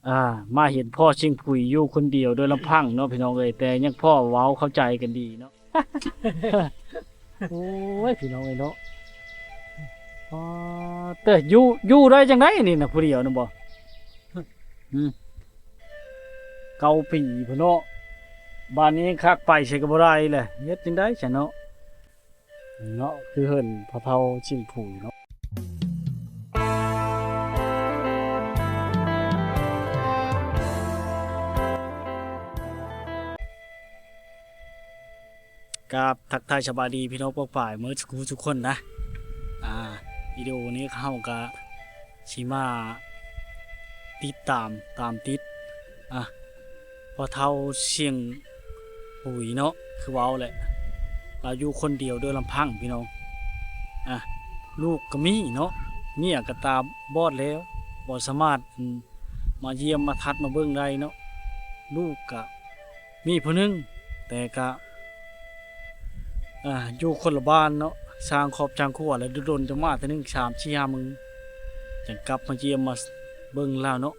ອ່າ ມາເຫັນພໍ່ຊິງຜຸຍຢູ່ຄົນດຽວໂດຍລຳພັງເນາະພີ່ນ້ອງເອີຍ, ແຕ່ຍັງພໍເວົ້າເຂົ້າໃຈກັນດີເນາະ. ໂອ້ຍ ພີ່ນ້ອງເອີຍເນາະ, ອໍ ເຕີ ຢູ່ ຢູ່ໄດ້ຈັ່ງໃດນີ້ນະ ຜູ້ດຽວນະບໍ? ອືມ ເກົ້າປີພຸ້ນເນາະ, ບາດນີ້ຄັກໄປໃສກໍບໍ່ໄດ້ແຫຼະ, ເຮັດຈັ່ງໃດຊັ້ນເນາະ? ເນາະ ຄືເຮືອນພໍ່ເຖົ້າຊິງຜຸຍເນາະ. ກາບທັກທາຍສະບາຍດີພີ່ນ້ອງປ້ອງປາຍເໝິດສູ່ຜູ້ສູ່ຄົນນະ. ອ່າ ວິດີໂອນີ້ເຮົາກະຊິມາຕິດຕາມ ຕາມຕິດ ອ່າ ພໍ່ເຖົ້າຊິງຜຸຍເນາະ, ຄືເວົ້າແຫຼະ ລາວຢູ່ຄົນດຽວໂດຍລຳພັງພີ່ນ້ອງ. ອ່າ ລູກກໍມີເນາະ, ເມຍກໍຕາບອດແລ້ວ ບໍ່ສາມາດ ອືມ ມາຢ້ຽມມາທັດມາເບິ່ງໄດ້ເນາະ. ລູກກະມີຜູ້ໜຶ່ງ ແຕ່ກະ ອ່າ ຢູ່ຄົນລະບ້ານເນາະ, ສ້າງຄອບສ້າງຄົວແລ້ວ ດົນໆຈະມາເທື່ອໜຶ່ງ ສາມສີ່ຫ້າມື້ ຈັ່ງກັບມາຢ້ຽມມາເບິ່ງລາວເນາະ.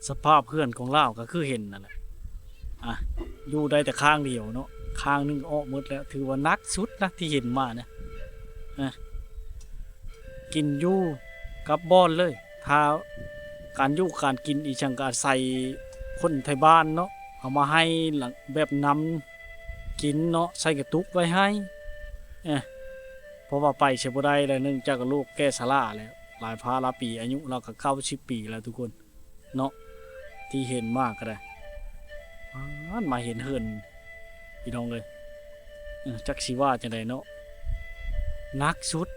ສະພາບເຮືອນຂອງລາວກໍຄືເຫັນນັ້ນແຫຼະ, ອ່າ ຢູ່ໄດ້ແຕ່ຂ້າງດຽວເນາະ, ຂ້າງໜຶ່ງອອກໝົດແລ້ວ, ຖືວ່າໜັກສຸດນະທີ່ເຫັນມານະ. ອ່າ ກິນຢູ່ກັບບ່ອນເລີຍ, ຖ້າການຢູ່ການກິນອີ່ຫຍັງກໍອາໄສຄົນໄທບ້ານເນາະ ເອົາມາໃຫ້ແບບນຳກິນເນາະ, ໃສ່ກະຕຸກໄວ້ໃຫ້. ເອີ ເພາະວ່າໄປໃສບໍ່ໄດ້ແລ້ວ, ເນື່ອງຈາກໂລກແກ່ຊະລາແລ້ວ, ຫຼາຍພາລະປີ, ອາຍຸລາວກໍເກົ້າສິບປີແລ້ວທຸກຄົນເນາະ, ທີ່ເຫັນມາກໍໄດ້. ປາດ ມາເຫັນເຮືອນພີ່ນ້ອງເອີຍ, ເອີ ຈັກຊິວ່າຈັ່ງໃດເນາະ, ໜັກສຸດ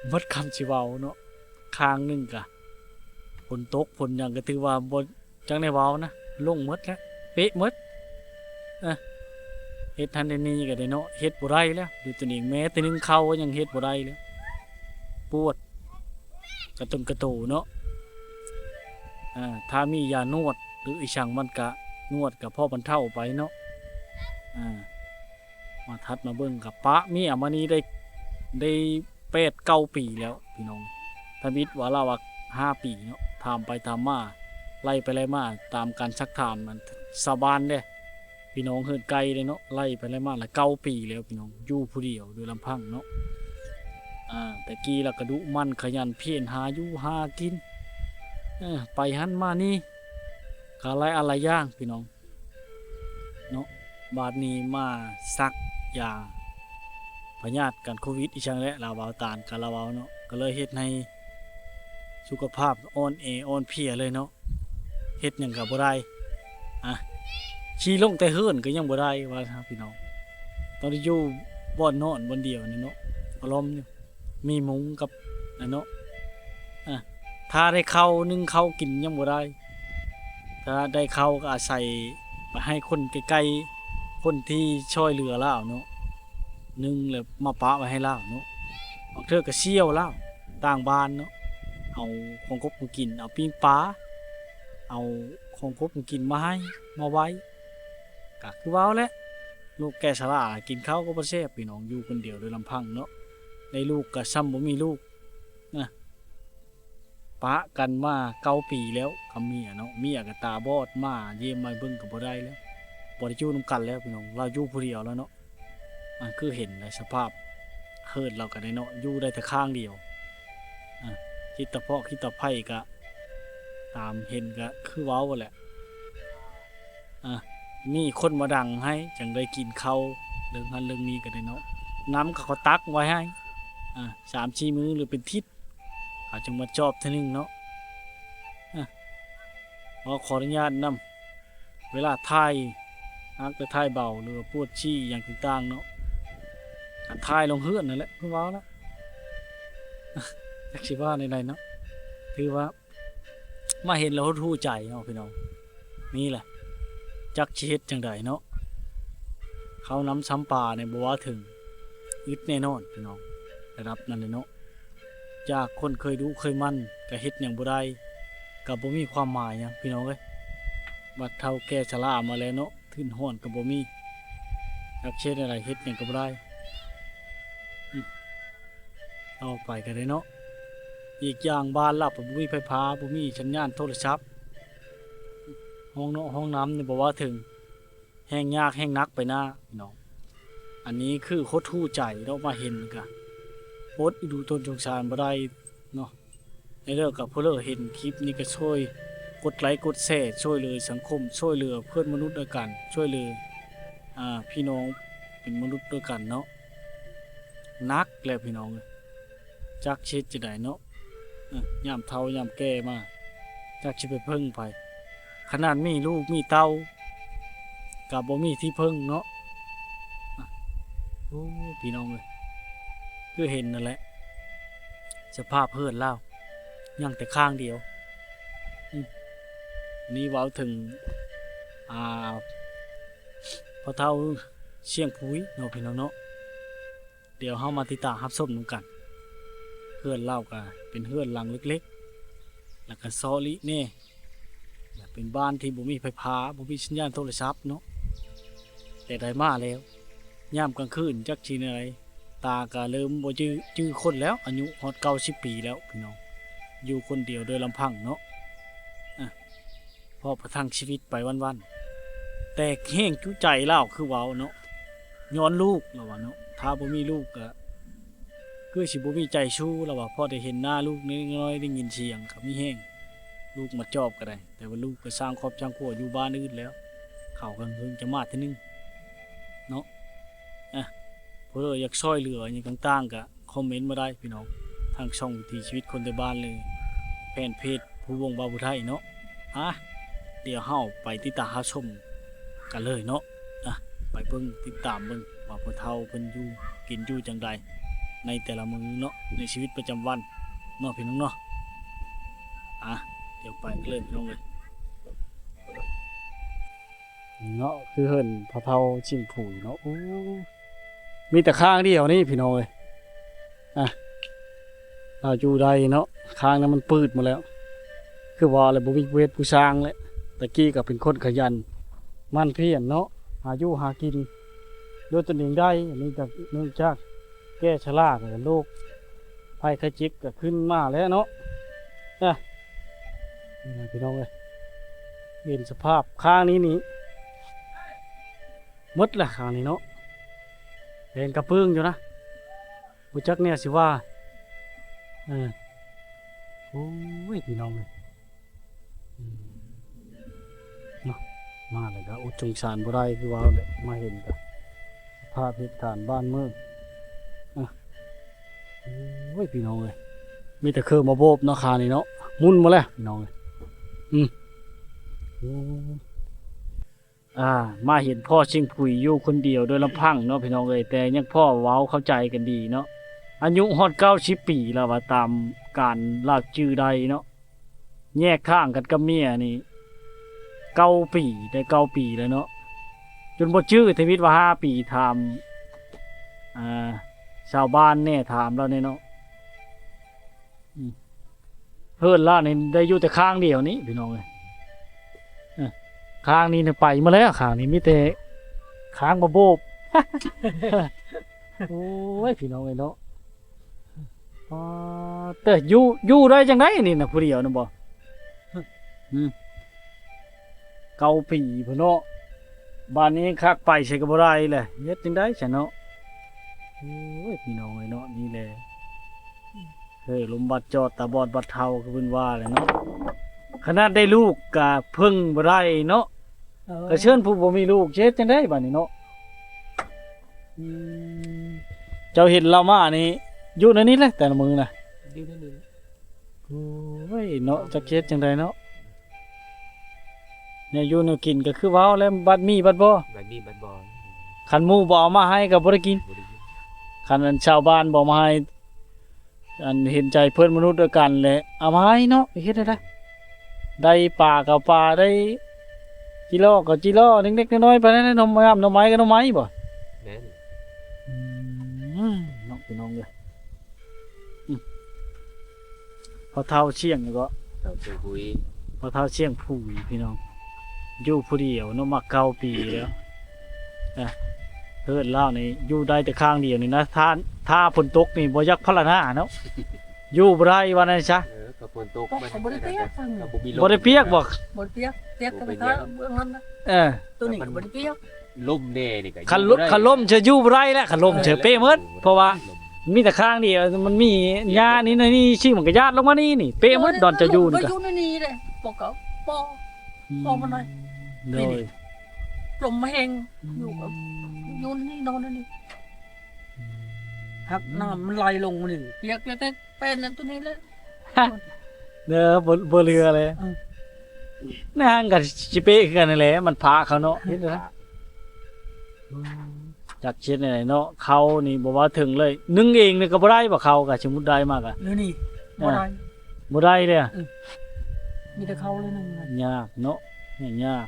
ໝົດຄຳຊິເວົ້າເນາະ. ຂ້າງໜຶ່ງກະຝົນຕົກຝົນຫຍັງກໍຖືວ່າບໍ່ ຈັ່ງໄດ້ເວົ້ານະ, ລົງໝົດແລ້ວ ເປະໝົດ. ເອີ ເຮັດຫັ້ນເຮັດນີ້ກໍໄດ້ເນາະ, ເຮັດບໍ່ໄດ້ແລ້ວດ້ວຍຕົນເອງ, ແມ້ແຕ່ໜຶ້ງເຂົ້າກໍຍັງເຮັດບໍ່ໄດ້ແລ້ວ, ປວດກະຕົນກະໂຕເນາະ. ອ່າ ຖ້າມີຢານວດ ຫຼື ອີ່ຫຍັງມັນກະນວດກະພໍບັນເທົາໄປເນາະ. ອ່າ ມາທັດມາເບິ່ງກັບປະເມຍມານີ້ໄດ້ ໄດ້ແປດເກົ້າປີແລ້ວພີ່ນ້ອງ. ທຳອິດວ່າລາວວ່າຫ້າປີເນາະ, ຖາມໄປຖາມມາ ໄລ່ໄປໄລ່ມາຕາມການຊັກຖາມຊາວບ້ານເດ້ ພີ່ນ້ອງເຮືອນໃກ້ເດ້ເນາະ, ໄລ່ໄປໄລ່ມາລະເກົ້າປີແລ້ວພີ່ນ້ອງ, ຢູ່ຜູ້ດຽວໂດຍລຳພັງເນາະ. ອ່າ ແຕ່ກີ້ລະກະດຸໝັ່ນຂະຫຍັນພຽນຫາຢູ່ຫາກິນ, ເອີ ໄປຫັ້ນມານີ້ ກະຫຼາຍອັນຫຼາຍຢ່າງພີ່ນ້ອງ. ເນາະ, ບາດນີ້ມາສັກຢາພະຍາດກັນໂຄວິດອີ່ຫຍັງແຫຼະ ລາວເວົ້າຕາມກະລາວເວົ້າເນາະ, ກໍເລີຍເຮັດໃຫ້ສຸຂະພາບອ່ອນແອອ່ອນເພຍເລີຍເນາະ, ເຮັດຫຍັງກໍບໍ່ໄດ້. ອ່ະ ຂີ່ລົງແຕ່ເຮືອນກໍຍັງບໍ່ໄດ້ວ່າຊະພີ່ນ້ອງ, ຕ້ອງໄດ້ຢູ່ບ່ອນນອນບ່ອນດຽວນີ້ເນາະ, ກໍລອມຢູ່. ມີມຸງກັບອັນເນາະ. ອ່າ ຖ້າໄດ້ເຂົ້າ ໜຶ້ງເຂົ້າກິນຍັງບໍ່ໄດ້, ຖ້າໄດ້ເຂົ້າກໍອາໄສໄປໃຫ້ຄົນໃກ້ໆ ຄົນທີ່ຊ່ອຍເຫຼືອລາວເນາະ, ໜຶ້ງແລ້ວມາປະໄວ້ໃຫ້ລາວເນາະ. ບາງເທື່ອກໍສ່ຽວລາວຕ່າງບ້ານເນາະ, ເອົາຂອງກົບຂອງກິນ, ເອົາປີ້ງປາ, ເອົາຂອງກົບຂອງກິນມາໃຫ້ ມາໄວ້. ກະຄືເວົ້າແຫຼະ ລູກແກ່ຊະລາ ກິນເຂົ້າກໍບໍ່ແຊບ ພີ່ນ້ອງ, ຢູ່ຄົນດຽວໂດຍລຳພັງເນາະ, ໄດ້ລູກກໍຊ່ຳບໍ່ມີລູກນະ. ປະກັນມາເກົ້າປີແລ້ວກັບເມຍເນາະ, ເມຍກໍຕາບອດ, ມາຢ້ຽມມາເບິ່ງກໍບໍ່ໄດ້ແລ້ວ, ບໍ່ໄດ້ຢູ່ນຳກັນແລ້ວ ພີ່ນ້ອງ, ລາວຢູ່ຜູ້ດຽວແລ້ວເນາະ. ມັນຄືເຫັນໃນສະພາບເຮືອນລາວກໍໄດ້ເນາະ, ຢູ່ໄດ້ແຕ່ຂ້າງດຽວ. ອາ ຄິດຕະເພາະຄິດຕະໄພກໍຕາມເຫັນກໍຄືເວົ້າຫັ້ນແຫຼະ. ອ່າ ມີຄົນມາດັງໃຫ້ ຈັ່ງໄດ້ກິນເຂົ້າ, ເລື່ອງຫັ້ນເລື່ອງນີ້ກໍໄດ້ເນາະ, ນ້ຳກໍເຂົາຕັກໄວ້ໃຫ້ ອ່າ ສາມສີ່ມື້ ຫຼືເປັນທິດ ເຂົາຈຶ່ງມາຈອບເທື່ອໜຶ່ງເນາະ. ອ່າ ຂໍ ຂໍອະນຸຍາດນຳ ເວລາຖ່າຍ ຫາກແຕ່ຖ່າຍເບົາ ຫຼືວ່າປວດຊີ້ຫຍັງຕ່າງໆເນາະ, ກະຖ່າຍລົງເຮືອນນັ້ນແຫຼະ ຄືເວົ້າລະ ຈັກຊິວ່າແນວໃດເນາະ, ຖືວ່າ ມາເຫັນແລ້ວຫົດຫູ່ໃຈເນາະພີ່ນ້ອງ. ນີ້ແຫຼະ ຈັກຊິເຮັດຈັ່ງໃດເນາະ, ເຂົ້ານ້ຳຊຳປານີ້ບໍ່ວ່າເຖິງ ອຶດແນ່ນອນພີ່ນ້ອງ, ລະດັບນັ້ນແຫຼະເນາະ. ຈາກຄົນເຄີຍດຸເຄີຍໝັ່ນ ກະເຮັດຫຍັງບໍ່ໄດ້, ກະບໍ່ມີຄວາມໝາຍຫຍັງພີ່ນ້ອງເອີຍ. ບັດເຖົ້າແກ່ຊະລາມາແລ້ວເນາະ, ທຶນຮອນກະບໍ່ມີ, ຈັກຊິເຮັດແນວໃດ, ເຮັດຫຍັງກະບໍ່ໄດ້. ອືມ ຕໍ່ໄປກໍໄດ້ເນາະ, ອີກຢ່າງບ້ານລາວບໍ່ມີໄຟຟ້າ ບໍ່ມີສັນຍານໂທລະສັບ ຫ້ອງເນາະ ຫ້ອງນ້ຳນີ້ບໍ່ວ່າເຖິງ ແຮ່ງຍາກແຮ່ງໜັກໄປໜ້າພີ່ນ້ອງ. ອັນນີ້ຄືຫົດຫູ່ໃຈເນາະ ມາເຫັນກະອົດອີດູຕົນສົງສານບໍ່ໄດ້ເນາະ. ໃນເລີກກະຜູ້ເລີເຫັນຄລິບນີ້ກະຊ່ວຍກົດໄລກົດແຊ ຊ່ວຍເຫຼືອສັງຄົມ ຊ່ວຍເຫຼືອເພື່ອນມະນຸດດ້ວຍກັນ ຊ່ວຍເຫຼືອ ອ່າ ພີ່ນ້ອງເປັນມະນຸດດ້ວຍກັນເນາະ. ໜັກແລ້ວພີ່ນ້ອງເອີຍ ຈັກຊິເຮັດຈັ່ງໃດເນາະ ເອີ ຍາມເຖົ້າຍາມແກ່ມາ ຈັກຊິໄປເພິ່ງໃຜ ຂະໜາດມີລູກມີເຕົ້າກະບໍ່ມີທີ່ເພິ່ງເນາະ. ໂອ້ ພີ່ນ້ອງເອີຍ ຄືເຫັນນັ້ນແຫຼະ ສະພາບເຮືອນລາວ ຍັງແຕ່ຂ້າງດຽວ. ອືມ ນີ້ເວົ້າເຖິງ ອ່າ ພໍ່ເຖົ້າຊຽງຜຸຍເນາະ ພີ່ນ້ອງເນາະ. ດຽວເຮົາມາຕິດຕາມຮັບຊົມນຳກັນ. ເຮືອນລາວກະເປັນເຮືອນຫຼັງເລັກໆ ແລ້ວກະເຊາະຫຼີກແດ່ ແລະ ເປັນບ້ານທີ່ບໍ່ມີໄຟຟ້າ ບໍ່ມີສັນຍານໂທລະສັບເນາະ. ແຕ່ໃດມາແລ້ວ ຍາມກາງຄືນຈັກຊິແນວໃດ ຕາກະເລີ່ມບໍ່ຈື່ ຈື່ຄົນແລ້ວ ອາຍຸຮອດເກົ້າສິບປີແລ້ວພີ່ນ້ອງ ຢູ່ຄົນດຽວໂດຍລຳພັງເນາະ. ອາ ເພາະປະທັງຊີວິດໄປວັນໆ ແຕ່ແຮງຈູໃຈລາວຄືເວົ້າເນາະ ຍ້ອນລູກລາວວ່າເນາະ. ຖ້າບໍ່ມີລູກກະຄືຊິບໍ່ມີໃຈຊູລາວວ່າ ພໍໄດ້ເຫັນໜ້າລູກນ້ອຍ ໄດ້ຍິນສຽງກະມີແຮງ ລູກມາຈອບກະໄດ້. ແຕ່ວ່າລູກກະສ້າງຄອບສ້າງຄົວຢູ່ບ້ານອື່ນແລ້ວ ເຂົາກະເພິ່ງຈະມາເທື່ອໜຶ່ງເນາະ. ອາ ຜູ້ໃດຢາກຊ່ອຍເຫຼືອຫຍັງຕ່າງໆກະ ຄອມເມັນມາໄດ້ພີ່ນ້ອງ ທາງຊ່ອງວິຖີຊີວິດຄົນໄທບ້ານ ຫຼື ແຟນເພຈພູວົງບ່າວຜູ້ໄທເນາະ. ອາ ດຽວເຮົາໄປຕິດຕາມຮັບຊົມກັນເລີຍເນາະ. ອາ ໄປເບິ່ງຕິດຕາມເບິ່ງວ່າພໍ່ເຖົ້າເພິ່ນຢູ່ກິນຢູ່ຈັ່ງໃດ ໃນແຕ່ລະມື້ເນາະ ໃນຊີວິດປະຈຳວັນເນາະ ພີ່ນ້ອງເນາະ. ອາ ດຽວໄປກັນເລີຍພີ່ນ້ອງເອີຍ. ເນາະ ຄືເຮືອນພໍ່ເຖົ້າຊິງຜຸຍເນາະ. ໂອ້ ມີແຕ່ຂ້າງດຽວນີ້ພີ່ນ້ອງເອີຍ. ອາ ລາວຢູ່ໄດ້ເນາະ ຂ້າງນັ້ນມັນປືດໝົດແລ້ວ ຄືວ່າແຫຼະ ບໍ່ມີຜູ້ເຮັດຜູ້ສ້າງແຫຼະ. ແຕ່ກີ້ກະເປັນຄົນຂະຫຍັນໝັ່ນພຽນເນາະ ຫາຢູ່ຫາກິນດ້ວຍຕົນເອງໄດ້. ອັນນີ້ກະເນື່ອງຈາກ ແກ່ຊະລາ ແລ້ວກະໂລກໄພໄຂ້ເຈັບກະຂຶ້ນມາແລ້ວເນາະ. ອາ ນີ້ນະພີ່ນ້ອງເອີຍ ເຫັນສະພາບຂ້າງນີ້ນີ້ໝົດລະ ຂ້າງນີ້ເນາະ ເຫັນກະເປິງຢູ່ນະ ບໍ່ຈັກແນວຊິວ່າ. ເອີ ໂອ້ຍ ພີ່ນ້ອງເອີຍ ອືມ ເນາະ ມາແລ້ວກະອົດສົງສານບໍ່ໄດ້ ຄືວ່າແຫຼະ ມາເຫັນກະສະພາບເຫດການບ້ານເມືອງ. ອາ ໂອ້ຍ ພີ່ນ້ອງເອີຍ ມີແຕ່ເຄີມາໂບບເນາະ ຄານີ້ເນາະ ໝຸ່ນໝົດແລ້ວພີ່ນ້ອງເອີຍ. ອືມ ໂອ້ ອາ ມາເຫັນພໍ່ຊິງຜຸຍຢູ່ຄົນດຽວໂດຍລຳພັງເນາະ ພີ່ນ້ອງເອີຍ ແຕ່ຍັງພໍເວົ້າເຂົ້າໃຈກັນດີເນາະ. ອາຍຸຮອດເກົ້າສິບປີແລ້ວວ່າ ຕາມການລາວຈື່ໄດ້ເນາະ. ແຍກທາງກັນກັບເມຍນີ້ເກົ້າປີ ໄດ້ເກົ້າປີແລ້ວເນາະ ຈົນບໍ່ຈື່ທຳອິດວ່າຫ້າປີ. ຖາມ ອ່າ ຊາວບ້ານແດ່ ຖາມລາວແດ່ເນາະ. ອືມ ເຮືອນລາວນີ້ໄດ້ຢູ່ແຕ່ຂ້າງດຽວນີ້ພີ່ນ້ອງເອີຍ. ເອີ ຂ້າງນີ້ນະໄປໝົດແລ້ວ ຂ້າງນີ້ມີແຕ່ຄ້າງມາໂບບ. ໂອ້ຍ ພີ່ນ້ອງເອີຍເນາະ. ອໍ ແຕ່ຢູ່ ຢູ່ໄດ້ຈັ່ງໃດນີ້ນະ ຜູ້ດຽວນະບໍ? ອືມ ເກົ້າປີພຸ້ນເນາະ ບາດນີ້ຄັກໄປໃສກະບໍ່ໄດ້ແຫຼະ ເຮັດຈັ່ງໃດຊັ້ນເນາະ. ໂອ້ຍ ພີ່ນ້ອງເອີຍເນາະ ນີ້ແຫຼະ ເຮີ ລົມບາດຈອດຕາບອດບາດເຖົ້າ ຄືເພິ່ນວ່າແຫຼະເນາະ. ຂະໜາດໄດ້ລູກກະເພິ່ງບໍ່ໄດ້ເນາະ ເອີ ກະເຊີນຜູ້ບໍ່ມີລູກຊິເຮັດຈັ່ງໃດບາດນີ້ເນາະ. ອືມ ເຈົ້າເຫັນລາວມານີ້ ຢູ່ໃນນີ້ແຫຼະ ແຕ່ລະມື້ນະ ຢູ່ໃນນີ້. ໂອ້ຍເນາະ ຈັກຊິເຮັດຈັ່ງໃດເນາະ ແນວຢູ່ແນວກິນກະຄືເວົ້າແຫຼະ ບັດມີບັດບໍ່ ບັດມີບັດບໍ່. ຄັນໝູ່ບໍ່ເອົາມາໃຫ້ກະບໍ່ໄດ້ກິນ ບໍ່ໄດ້ກິນ. ຄັນອັນຊາວບ້ານບໍ່ເອົາມາໃຫ້ ອັນເຫັນໃຈເພື່ອນມະນຸດດ້ວຍກັນແຫຼະ ເອົາມາໃຫ້ເນາະ ເຮັດແນວໃດ ໄດ້ປາກະເອົາປາ ໄດ້ຈີ່ລໍ້ກະຈີ່ລໍ້ ເລັກໆນ້ອຍໆ ໄປນັ້ນແຫຼະ ໜໍ່ ໜໍ່ໄມ້ກະໜໍ່ໄມ້ບໍ? ແມ່ນ ອືມ ເນາະ ພີ່ນ້ອງເອີຍ. ອືມ ພໍ່ເຖົ້າຊຽງນີ້ເກາະ ພໍ່ເຖົ້າຊຽງຜຸຍ ພໍ່ເຖົ້າຊຽງຜຸຍພີ່ນ້ອງ ຢູ່ຜູ້ດຽວເນາະ ມາເກົ້າປີແລ້ວ. ເຮືອນລາວນີ້ຢູ່ໄດ້ແຕ່ຂ້າງດຽວນີ້ນະ ຖ້າ ຖ້າຝົນຕົກນີ້ບໍ່ຢາກພັນລະນາເນາະ. ຢູ່ບໍ່ໄດ້ວ່ານັ້ນຊະ. ເອີ ກໍຝົນຕົກ ມັນກໍບໍ່ໄດ້ປຽກ ກໍບໍ່ມີລົມ ບໍ່ໄດ້ປຽກບໍ? ບໍ່ໄດ້ປຽກ ປຽກແຕ່ເບື້ອງນັ້ນນະ. ເອີ ໂຕນີ້ກໍບໍ່ໄດ້ປຽກ. ລົມແດ່ນີ້ກໍ ຄັນ ຄັນລົມຈະຢູ່ບໍ່ໄດ້ແຫຼະ ຄັນລົມຈະເປະໝົດ ເພາະວ່າມີແຕ່ຂ້າງດຽວ ມັນມີຫຍ້ານີ້ ນີ້ ສິ່ງມັນກໍຢາດລົງມານີ້ ນີ້ເປະໝົດ. ດອນເຈົ້າຢູ່ນີ້ກໍ ຢູ່ໃນນີ້ເດ້ ບໍ່ກໍບໍ່ ບໍ່ປານໃດ. ໂດຍ ລົມມາແຮງ ຢູ່ກັບ ຢູ່ໃນນີ້ ນອນໃນນີ້ ຫາກນ້ຳມັນໄຫຼລົງມານີ້ ປຽກ ປຽກແຕ່ແປ້ນນັ້ນໂຕນີ້ແຫຼະ. ເດີ ບໍ່ ບໍ່ເຫຼືອເລີຍ. ເອີ ນາງກໍຊິເປະຄືກັນນັ້ນແຫຼະ ມັນພາເຂົາເນາະ ເຫັນແລ້ວນະ. ຈັກຊິເຮັດແນວໃດເນາະ ເຂົ້ານີ້ບໍ່ວ່າເຖິງເລີຍ ໜຶ້ງເອງນີ້ກໍບໍ່ໄດ້ບໍ? ເຂົ້າກໍສົມມຸດໄດ້ມາກະ ແລ້ວນີ້ ເອີ ບໍ່ໄດ້ ບໍ່ໄດ້ເລີຍ. ເອີ ມີແຕ່ເຂົ້າເລີຍໜຶ້ງ ຍາກເນາະ ຍາກ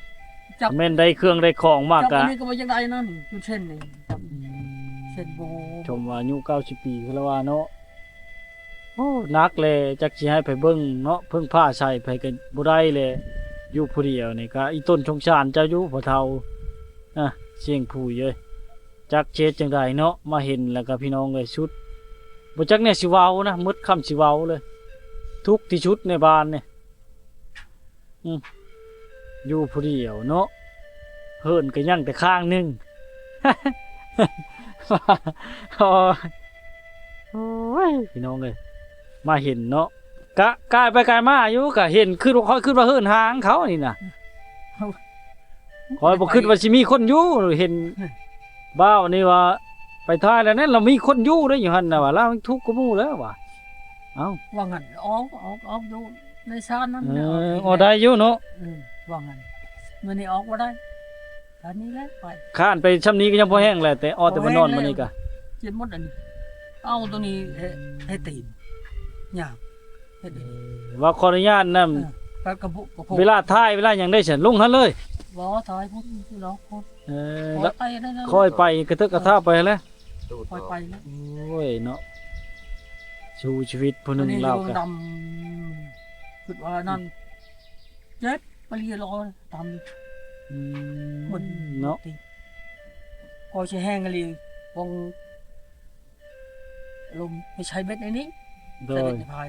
ຈັກ ແມ່ນໄດ້ເຄື່ອງໄດ້ຂອງມາກະ ຈັກອັນນີ້ກໍບໍ່ຢາກໄດ້ນຳ ຢູ່ເຊັ່ນນີ້ ເຊັ່ນບໍ່ ຊົມວ່າອາຍຸເກົ້າສິບປີຄືລະວ່າເນາະ. ໂອ້ ໜັກແຫຼະ ຈັກຊິໃຫ້ໃຜເບິ່ງເນາະ ເພິ່ງພາໃສ່ໃຜກໍບໍ່ໄດ້ແຫຼະ ຢູ່ຜູ້ດຽວນີ້ກະອີ່ຕົນສົງສານເຈົ້າຢູ່ພໍ່ເຖົ້າ ອະ ຊຽງຜຸຍເອີຍ ຈັກຊິເຮັດຈັ່ງໃດເນາະ. ມາເຫັນແລ້ວກະພີ່ນ້ອງເອີຍ ສຸດ ບໍ່ຈັກແນວຊິເວົ້ານະ ໝົດຄຳຊິເວົ້າເລີຍ ທຸກທີ່ສຸດໃນບ້ານນີ້. ອືມ ຢູ່ຜູ້ດຽວເນາະ ເຮືອນກໍຍັງແຕ່ຂ້າງໜຶ່ງ. ໂອ້ຍ ໂອ້ຍ ພີ່ນ້ອງເອີຍ ມາເຫັນເນາະ ກະກາຍໄປກາຍມາຢູ່ ກະເຫັນ ຄຶດວ່າ ຂ້ອຍຄຶດວ່າເຮືອນຮ້າງເຂົານີ້ນະ ຂ້ອຍບໍ່ຄຶດວ່າຊິມີຄົນຢູ່ ເຫັນບ່າວນີ້ວ່າໄປຖ່າຍແລ້ວນັ້ນ ລາວມີຄົນຢູ່ເດ້ ຢູ່ຫັ້ນນະວ່າ ລາວທຸກກວ່າໝູ່ແລ້ວວ່າ. ເອົ້າ ວ່າຊັ້ນ ອອກ ອອກ ອອກຢູ່ ໃນຊານນັ້ນ ເອີ ແຫຼະ ອໍ ໄດ້ຢູ່ເນາະ ອືມ ວ່າຊັ້ນ ມື້ນີ້ອອກບໍ່ໄດ້ ອັນນີ້ແຫຼະໄປ ຄ້ານໄປຊ່ຳນີ້ກໍຍັງພໍແຮງແຫຼະ ແຕ່ອໍ ແຕ່ມານອນມື້ນີ້ກະ ເຈັບໝົດອັນນີ້ ເອົາໂຕນີ້ໃຫ້ ໃຫ້ຕີນ ຍາກ ເຮັດ ເອີ ວ່າຂໍອະນຸຍາດນຳ ເອີ ໄປກະບຸ ກະໂພ ເວລາຖ່າຍເວລາຫຍັງໄດ້ຊັ້ນ ລົງຫັ້ນເລີຍ ບໍ່ ຖ່າຍພຸ້ນ ລອງພຸ້ນ ເອີ ຄ່ອຍໄປໄດ້ ຄ່ອຍໄປກະເຖິກກະທ້າໄປຫັ້ນແຫຼະ. ຄ່ອຍໄປນະ ໂອ້ຍເນາະ ສູ້ຊີວິດຜູ້ໜຶ່ງລາວກະ ດຳ ຄິດວ່ານັ້ນ ເຈັບປະລີລອຕຳ ອືມ ເນາະ ກໍຊິແຮງອີ່ຫຼີ ຂອງລົມໄປໃສ່ເບັດໃນນີ້ ໂດຍ ໃສ່ເບັດໃນພາຍ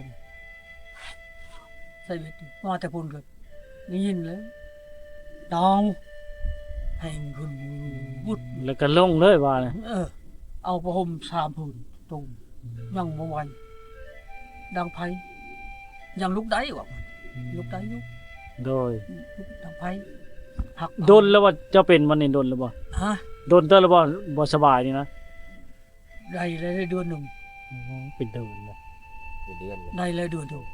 ໃສ່ເບັດ ມາແຕ່ພຸ້ນກໍໄດ້ຍິນເລີຍ ດາວແຮງຂຶ້ນວຸດ ແລ້ວກໍລົງເລີຍບາດນີ້ ເອີ ເອົາຜ້າຫົ່ມສາມຜືນ ໂຕ ອືມ ຍັງບໍ່ໄຫວ ດັງໄຟ ຍັງລຸກໄດ້ວ່າ ອືມ ລຸກໄດ້ຢູ່ ໂດຍ ດັງໄຟ ຮັກ ດົນແລ້ວບໍ່ ເຈົ້າເປັນມານີ້ດົນແລ້ວບໍ່? ຮະ ດົນເຕີບແລ້ວບໍ່ ບໍ່ສະບາຍນີ້ນະ? ໄດ້ແລ້ວ ໄດ້ເດືອນໜຶ່ງ ໂອ້ ເປັນເດືອນແລ້ວ ເປັນເດືອນແລ້ວ ໄດ້ແລ້ວເດືອນໜຶ່ງ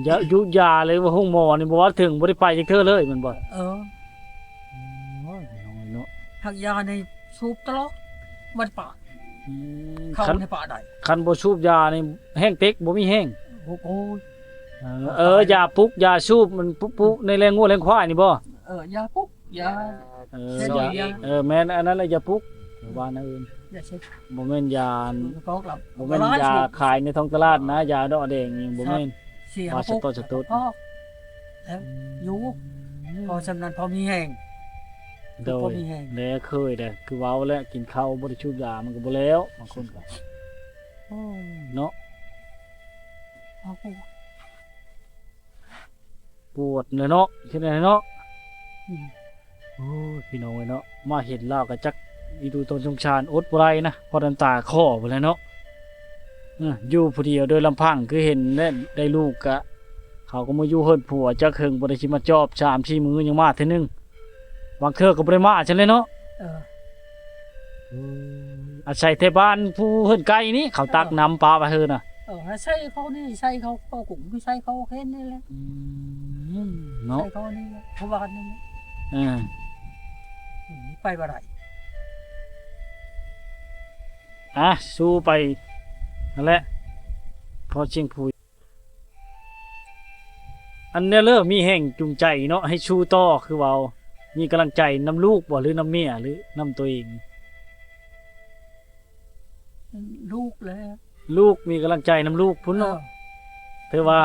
ຢາ ຢູກຢາເລີຍວ່າໂຮງໝໍນີ້ ບໍ່ວ່າເຖິງບໍ່ໄດ້ໄປຈັກເທື່ອເລີຍແມ່ນບໍ່? ເອີ ໂອ້ຍ ເນາະ ຮັກຢານີ້ສູບຕະຫຼອດ ບໍ່ໄດ້ປະ ອືມ ເຂົ້າ ຄັນ ໃນປະໄດ້ ຄັນບໍ່ສູບຢານີ້ແຮງເຕັກ ບໍ່ມີແຮງ ໂອ້ຍ ເອີ ເອີ ຢາປຸກ ຢາສູບ ມັນປຸ ປຸ ໃນແລ້ງງົວແລ້ງຄວາຍນີ້ບໍ່? ເອີ ຢາປຸກ ຢາ ເອີ ຢາ ເອີ ແມ່ນ ອັນນັ້ນແຫຼະຢາປຸກ ວ່າແນວອື່ນ ຢາເຊັດ ບໍ່ແມ່ນຢາ ບໍ່ແມ່ນຢາຂາຍໃນທ້ອງຕະຫຼາດນະ ຢາດອກແດງນີ້ບໍ່ແມ່ນ ວ່າສະຕົດ ສະຕົດ ຢູ່ ພໍຊ່ຳນັ້ນພໍມີແຮງ ໂດຍ ພໍມີແຮງ ແລະເຄີຍແຫຼະ ຄືເວົ້າແຫຼະ ກິນເຂົ້າບໍ່ໄດ້ສູບຢາມັນກໍບໍ່ແລ້ວ ບາງຄົນກໍ ໂອ້ຍ ເນາະ ປວດແຫຼະເນາະ ເຮັດແນວໃດເນາະ ອືມ ໂອ້ຍ ພີ່ນ້ອງເອີຍເນາະ ມາເຫັນລາວກໍຈັກອີດູຕົນສົງສານ ອົດບໍ່ໄດ້ນະ ເພາະນ້ຳຕາຄໍພຸ້ນແຫຼະເນາະ ເອີ ຢູ່ຜູ້ດຽວໂດຍລຳພັງ ຄືເຫັນແລ້ວ ໄດ້ລູກກະ ເຂົາກໍມາຢູ່ເຮືອນຜົວ ຈັກເຖິງບໍ່ໄດ້ຊິມາຈອບ ສາມສີ່ມື້ຍັງມາເທື່ອໜຶ່ງ ບາງເທື່ອກໍບໍ່ໄດ້ມາຊັ້ນແຫຼະເນາະ ເອີ ອືມ ອາໄສແຖວບ້ານຜູ້ເຮືອນໃກ້ນີ້ ເຂົາ ເອີ ຕັກນ້ຳປາໄວ້ເຮີນະ ເອີ ໃສ່ເຂົານີ້ ໃສ່ເຂົາ ເຂົາກຸ້ງ ໃສ່ເຂົາເຫັນນີ້ແຫຼະ ອືມ ເນາະ ໃສ່ເຂົານີ້ແຫຼະ ເຂົາວ່ານີ້ແຫຼະ ເອີ ອືມ ໄປບໍ່ໄດ້ ອ່ະ ສູ້ໄປຫັ້ນແຫຼະ ພໍຊຽງຜຸຍ ອັນແນວເລີ ມີແຮງຈູງໃຈເນາະ ໃຫ້ສູ້ຕໍ່ ຄືເວົ້າ ມີກຳລັງໃຈນຳລູກບໍ່ ຫຼືນຳເມຍ ຫຼືນຳຕົວເອງ? ລູກແຫຼະ ລູກ ມີກຳລັງໃຈນຳລູກພຸ້ນເນາະ ເອີ ຖືວ່າ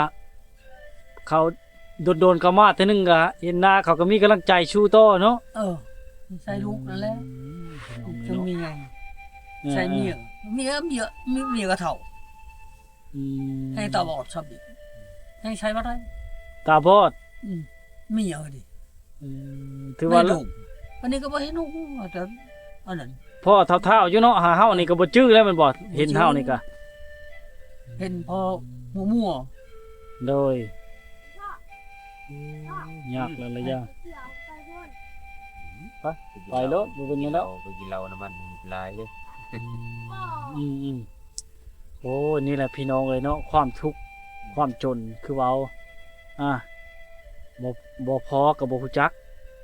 ເຂົາດົນໆເຂົ້າມາເທື່ອໜຶ່ງ ກະເຫັນໜ້າເຂົາກໍມີກຳລັງໃຈສູ້ຕໍ່ເນາະ ເອີ ໃສ່ລູກນັ້ນແຫຼະ ອືມ ຈຶ່ງມີແຮງ ເອີ ໃສ່ເມຍ ເມຍ ເມຍ ເມຍກໍເຖົ້າ ອືມ ແຮງຕາບອດຊ້ຳອີກ ແຮງໃຊ້ບໍ່ໄດ້ ຕາບອດ ອືມ ເມຍເອີຍນີ້ ອືມ ຖືວ່າ ໃນດົງ ອັນນີ້ກໍບໍ່ເຫັນຫຸງ ແຕ່ອັນນັ້ນ ພໍທ້າວໆຢູ່ເນາະ ຫາເຮົານີ້ກໍບໍ່ຈື່ແລ້ວແມ່ນບໍ່? ບໍ່ຈື່ ເຫັນເຮົານີ້ກະ ເຫັນພໍມົວໆ ໂດຍ ຍາກຫຼາຍໆຢ່າງ ໄປ ໄປໂລດ ບໍ່ເປັນຫຍັງດອກ ໄປກິນເຫຼົ້ານຳມັນຫຼາຍເດ້ ອືມໆ ໂອ້ ນີ້ແຫຼະພີ່ນ້ອງເອີຍເນາະ ຄວາມທຸກຄວາມຈົນ ຄືເວົ້າ ອ່າ ບໍ່ ບໍ່ພໍກໍບໍ່ຮູ້ຈັກ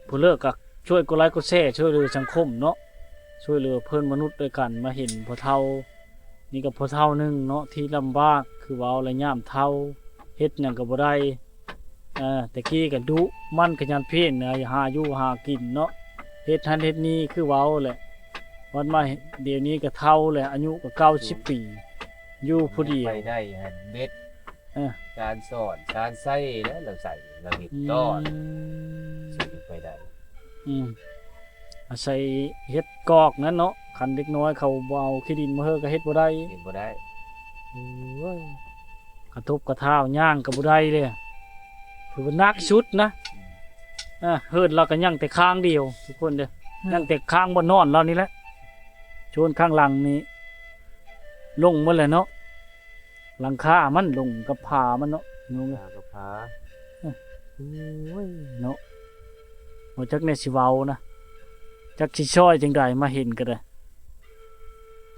ຜູ້ເລີກກໍຊ່ວຍກົດໄລກົດແຊ ຊ່ວຍເຫຼືອສັງຄົມເນາະ ຊ່ວຍເຫຼືອເພື່ອນມະນຸດດ້ວຍກັນ ມາເຫັນພໍ່ເຖົ້າ ນີ້ກໍພໍ່ເຖົ້າໜຶ່ງເນາະ ທີ່ລຳບາກ ຄືເວົ້າແຫຼະ ຍາມເຖົ້າ ເຮັດຫຍັງກໍບໍ່ໄດ້ ເອີ ແຕ່ກີ້ກໍດຸໝັ່ນຂະຫຍັນພຽນ ຫາຢູ່ຫາກິນເນາະ ເຮັດຫັ້ນເຮັດນີ້ ຄືເວົ້າແຫຼະ ວັດມາດຽວນີ້ກໍເຖົ້າແຫຼະ ອາຍຸກໍເກົ້າສິບປີ ຢູ່ຜູ້ດຽວ ໄປໄດ້ຫັ້ນເບັດ ເອີ ສານສອນ ສານໄຊແຫຼະ ລາວໃສ່ ລາວເຮັດຕອນ ອືມ ຊິໄປໄດ້ ອືມ ອາໄສເຮັດກອກນັ້ນເນາະ ຄັນເດັກນ້ອຍເຂົາບໍ່ເອົາຂີ້ດິນມາເຮີກໍເຮັດບໍ່ໄດ້ ເຮັດບໍ່ໄດ້ ໂອ້ຍ ກະທົບກະທ້າວ ຍ່າງກໍບໍ່ໄດ້ເລີຍ ຖືວ່າໜັກສຸດນະ ອືມ ອ່າ ເຮືອນລາວກໍຍັງແຕ່ຄາງດຽວ ທຸກຄົນເດີ ອືມ ຍັງແຕ່ຄາງບ່ອນນອນລາວນີ້ແຫຼະ ໂຊນຂ້າງຫຼັງນີ້ລົງໝົດແລ້ວເນາະ ຫຼັງຄາມັນລົງກັບຝາມັນເນາະ ໂຍມເອີຍ ຝາກັບຝາ ໂອ້ຍເນາະ ບໍ່ຈັກແນວຊິເວົ້ານະ ຈັກຊິຊ່ອຍຈັ່ງໃດ ມາເຫັນກໍໄດ້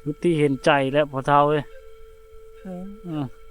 ສຸດທີ່ເຫັນໃຈແລ້ວພໍ່ເຖົ້າເອີຍ ເອີ ເອີ